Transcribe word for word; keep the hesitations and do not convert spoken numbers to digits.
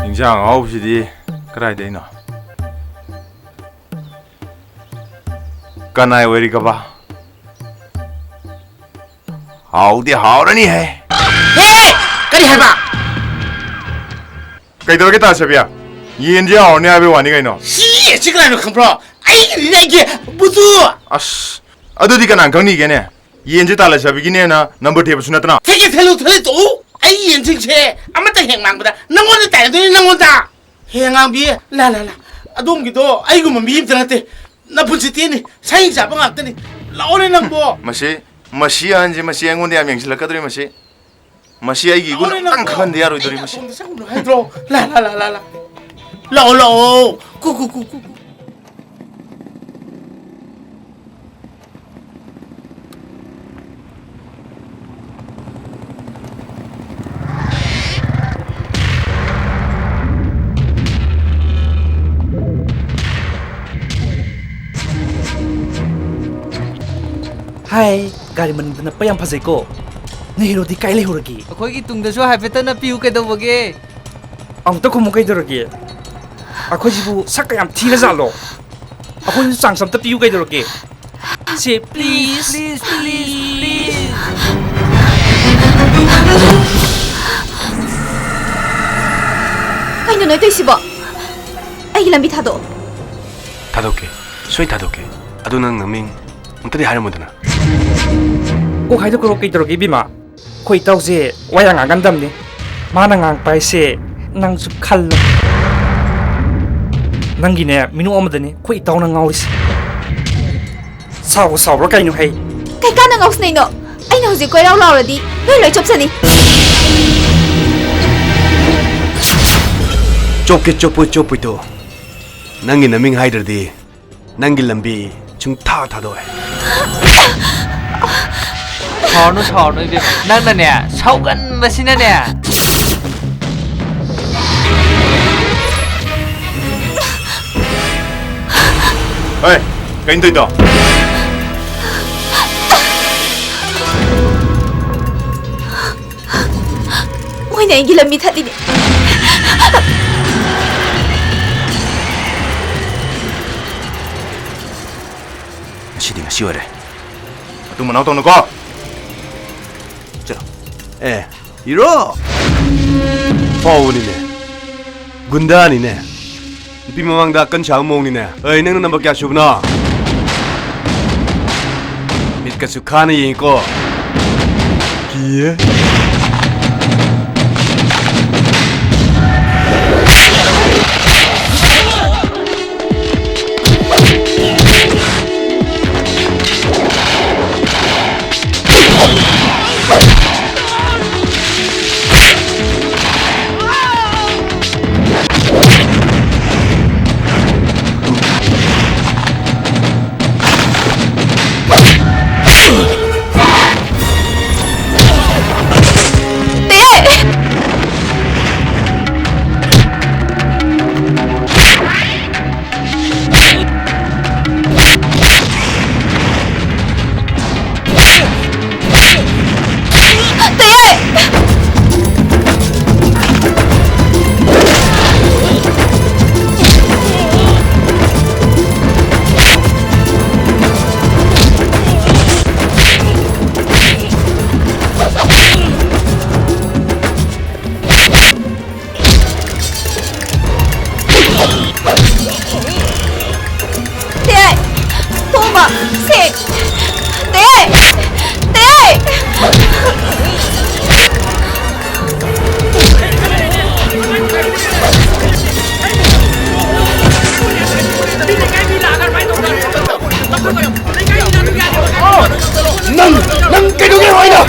ꯏꯟꯖꯥꯡ ꯑꯍꯥꯎꯕꯁꯤꯗꯤ ꯀꯗꯥꯏꯗꯩꯅꯣ? ꯀꯅꯥꯏ ꯑꯣꯏꯔꯤꯒꯕ? ꯍꯥꯎꯗꯤ ꯍꯥꯎꯔꯅꯤ ꯍꯦ꯫ ꯍꯦ! ꯀꯔꯤ ꯍꯥꯏꯕ? ꯀꯩꯗꯧꯔꯒꯦ ꯇꯥ ꯁꯦꯕꯤꯌꯥ? ꯌꯦꯟꯁꯦ ꯍꯥꯎꯔꯅꯤ ꯍꯥꯏꯕꯩ ꯋꯥꯅꯤ ꯀꯩꯅꯣ꯫ ꯁꯤ ꯌꯦꯟꯁꯤ ꯀꯅꯥꯅꯣ ꯈꯪꯕ꯭ꯔꯣ? ꯑꯩꯒꯤꯅꯤꯅꯦ, ꯑꯩꯒꯤ ꯕꯨꯖꯨ! ꯑꯁ, ꯑꯗꯨꯗꯤ ꯀꯅꯥꯅ ꯈꯪꯅꯤꯒꯦꯅꯦ? ꯌꯦꯟꯁꯦ ꯇꯥ ꯂꯩꯁꯥꯕꯤꯒꯤꯅꯦꯅ ꯅꯝꯕꯔ ꯊꯦꯕꯁꯨ ꯅꯠꯇꯅ꯫ ꯊꯦꯛꯀꯦ ꯊꯦꯛꯂꯨ ꯊꯦꯛꯂꯨ ꯇꯣꯛꯎ꯫ ꯑꯩ ꯌꯦꯟꯁꯤꯡꯁꯦ ꯑꯃꯠꯇ ꯍꯦꯛ ꯃꯥꯡꯕꯗ ꯅꯪꯉꯣꯟꯗ ꯇꯥꯏꯅꯗꯣꯏꯅꯤ, ꯅꯪꯉꯣꯟꯗ꯫ ꯍꯦ ꯑꯉꯥꯡꯕꯤ, ꯂꯥ, ꯂꯥ, ꯂꯥ꯫ ꯑꯗꯣꯝꯒꯤꯗꯣ ꯑꯩꯒꯨꯝꯕ ꯃꯤ ꯑꯝꯇ ꯅꯠꯇꯦ꯫ ꯅꯄꯨꯟꯁꯤ ꯇꯦꯟꯅꯤ꯫ ꯁꯥꯍꯤꯡ ꯆꯥꯕ ꯉꯥꯛꯇꯅꯤ꯫ ꯂꯥꯛꯑꯣꯅꯦ ꯅꯪꯕꯣ꯫ ꯃꯁꯤ, ꯃꯁꯤ ꯑꯍꯟꯁꯦ, ꯃꯁꯤ ꯑꯩꯉꯣꯟꯗ ꯌꯥꯝ ꯌꯦꯡꯁꯤꯜꯂꯛꯀꯗꯧꯔꯤ ꯃꯁꯤ꯫ ꯃꯁꯤ ꯑꯩꯒꯤ ꯏꯒꯨꯟ ꯂꯥꯛꯑꯣꯅꯦ ꯑꯝꯇꯪ ꯅꯪꯕꯣ꯫ ꯈꯪꯍꯟꯗ ꯌꯥꯔꯣꯏꯗꯧꯔꯤ ꯑꯩꯅ ꯃꯁꯤ꯫ ꯑꯁꯣꯝꯗ ꯆꯪꯉꯨꯅꯨ ꯍꯥꯏꯗ꯭ꯔꯣ? ꯂꯥ, ꯂꯥ, ꯂꯥ, ꯂꯥ, ꯂꯥ꯫ ꯂꯥꯛꯑꯣ, ꯂꯥꯛꯑꯣ꯫ ꯀꯨ, ꯀꯨ, ꯀꯨ, ꯀꯨ, ꯀꯨ꯫ ꯍꯥꯏ, ꯒꯥꯔꯤ ꯃꯅꯤꯡꯗ ꯅꯞꯄ ꯌꯥꯝ ꯐꯖꯩꯀꯣ꯫ ꯅꯣꯏ ꯍꯦꯔꯣꯗꯤ ꯀꯥꯏ ꯂꯩꯍꯧꯔꯒꯦ? ꯑꯩꯈꯣꯏꯒꯤ ꯇꯨꯡꯗꯁꯨ ꯍꯥꯏꯐꯦꯠꯇ ꯅꯞꯄꯤꯌꯨ ꯀꯩꯗꯧꯕꯒꯦ? ꯑꯃꯨꯛꯇ ꯈꯨꯝꯃꯨ ꯀꯩꯗꯧꯔꯒꯦ? ꯑꯩꯈꯣꯏꯁꯤꯕꯨ ꯁꯛꯀ ꯌꯥꯝ ꯊꯤꯔꯖꯥꯠꯂꯣ? ꯑꯩꯈꯣꯏꯁꯨ ꯆꯥꯟꯁ ꯑꯝꯇ ꯄꯤꯌꯨ ꯀꯩꯗꯧꯔꯒꯦ? ꯁꯦ, please, please, please, please. ꯀꯩꯅꯣ ꯅꯣꯏ ꯇꯧꯏꯁꯤꯕꯣ? ꯑꯩꯒꯤ ꯂꯝꯕꯤ ꯊꯥꯗꯣꯛꯑꯣ꯫ ꯊꯥꯗꯣꯛꯀꯦ, ꯁꯣꯏ ꯊꯥꯗꯣꯛꯀꯦ꯫ ꯑꯗꯨ ꯅꯪ ꯅꯃꯤꯡ ꯑꯝꯇꯗꯤ ꯍꯥꯏꯔꯝꯃꯨꯗꯅ꯫ ꯀꯣꯛ ꯍꯥꯏꯗꯣꯛꯈ꯭ꯔꯣ ꯀꯩꯗꯧꯔꯒꯦ ꯏꯕꯦꯝꯃ? ꯑꯩꯈꯣꯏ ꯏꯇꯥꯎꯁꯦ ꯋꯥ ꯌꯥꯝ ꯉꯥꯡꯒꯟꯗꯕꯅꯤ꯫ ꯃꯥꯅ ꯉꯥꯡꯉꯛꯄ ꯍꯥꯏꯁꯦ ꯅꯪꯁꯨ ꯈꯜꯂꯣ꯫ ꯅꯪꯒꯤꯅꯦ ꯃꯤꯅꯨ ꯑꯃꯗꯅꯤ ꯑꯩꯈꯣꯏ ꯏꯇꯥꯎꯅ ꯉꯥꯎꯔꯤꯁꯦ꯫ ꯁꯥꯎꯕꯨ ꯁꯥꯎꯕ꯭ꯔꯥ ꯀꯩꯅꯣ ꯍꯩ? ꯀꯩ ꯀꯥꯟꯅ ꯉꯥꯎꯁꯤꯟꯅꯩꯅꯣ? ꯑꯩꯅ ꯍꯧꯖꯤꯛ ꯀꯣꯏꯔꯥꯎ ꯂꯥꯎꯔꯗꯤ ꯅꯣꯏ ꯂꯣꯏ ꯆꯣꯞꯁꯅꯤ꯫ ꯆꯣꯞꯀꯦ ꯆꯣꯞꯄꯣꯏ ꯆꯣꯞꯄꯣꯏꯗꯣ ꯅꯪꯒꯤ ꯅꯃꯤꯡ ꯍꯥꯏꯗ꯭ꯔꯗꯤ ꯅꯪꯒꯤ ꯂꯝꯕꯤ ꯁꯨꯡꯊꯥ ꯊꯥꯗꯣꯛꯑꯣꯏ꯫ ꯁꯥꯎꯔꯅꯨ, ꯁꯥꯎꯔꯅꯨ ꯏꯕꯦꯝꯃ꯫ ꯅꯪꯅꯅꯦ, ꯁꯥꯎꯒꯟꯕꯁꯤꯅꯅꯦ꯫ ꯍꯣꯏ, ꯀꯩꯅꯣ ꯇꯧꯔꯤꯗꯣ? ꯃꯣꯏ ꯑꯩꯅ ꯑꯩꯒꯤ ꯂꯝꯕꯤ ꯊꯠꯂꯤꯅꯦ꯫ ꯉꯁꯤꯗꯤ ꯉꯁꯤ ꯑꯣꯏꯔꯦ꯫ ꯃꯇꯨꯡ ꯃꯅꯥꯎ ꯇꯧꯅꯨꯀꯣ꯫ ꯆꯠꯂꯣ꯫ ꯑꯦ, ꯍꯤꯔꯣ! ꯐꯥꯎꯕꯅꯤꯅꯦ꯫ ꯒꯨꯟꯗꯥꯅꯤꯅꯦ꯫ ꯅꯨꯄꯤ ꯃꯃꯥꯡꯗ ꯑꯀꯟ ꯁꯥꯕ ꯃꯑꯣꯡꯅꯤꯅꯦ꯫ ꯑꯩ, ꯅꯪꯅ ꯅꯝꯕꯔ ꯀꯌꯥ ꯁꯨꯕꯅꯣ? ꯃꯤꯠꯀꯁꯨ ꯈꯥꯅ ꯌꯦꯡꯉꯤꯀꯣ꯫ ꯀꯤꯌꯦ꯫ ꯇꯦ! ꯇꯣꯝꯕ! ꯁꯦ! ꯇꯦ! ꯇꯦ! ꯅꯪ, ꯅꯪ ꯀꯩꯗꯧꯒꯦ ꯍꯥꯏꯅꯣ?